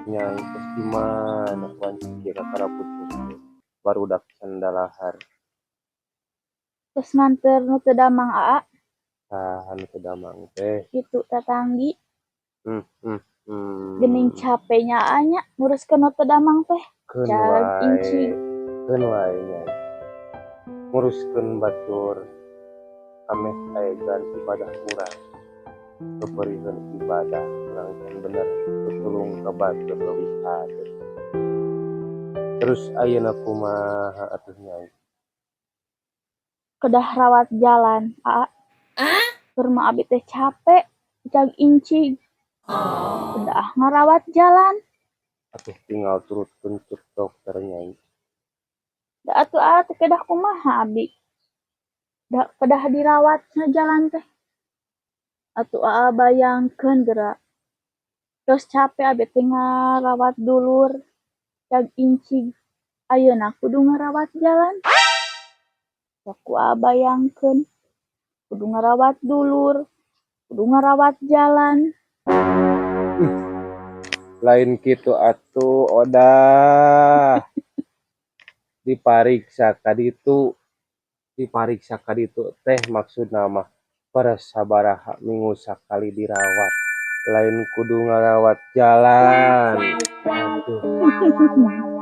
Nyai, terus gimana wanci kieu kakara pucuk barudak can dalahar? Terus nganter nu teu damang, Aa. Tah, anu teu damang teh? Kitu tatanggi. Hmm. Geuning capenya Aa nya nguruskeun nu teu damang teh. Keun Cag wae. incig. Keun wae, Nyai. Nguruskeun batur ameh aegan ibadah urang. Peperiheun ibadah urang can bener, tutulung ka batur leuwih hade. Terus ayeuna kumaha atuh, Nyai? Kedah rawat jalan, Aa. Keur mah abi teh capek cag incig. Kedah ngarawat jalan. Atuh tinggal turutkeun cek dokter, Nyai. Da atuh Aa teh kedah kumaha abi? Da kedah dirawat nya jalan teh. Atuh Aa bayangkeun geura. Tos capek abi teh ngarawat dulur cag incig. Ayeuna kudu ngarawat jalan. Sok ku Aa bayangkeun. Kudu ngarawat dulur, kudu ngarawat jalan. Lain kitu atuh, Odah. Dipariksa ka ditu, dipariksa ka ditu teh maksudna mah per sabaraha minggu sakali dirawat. Lain kudu ngarawat jalan. Aduh.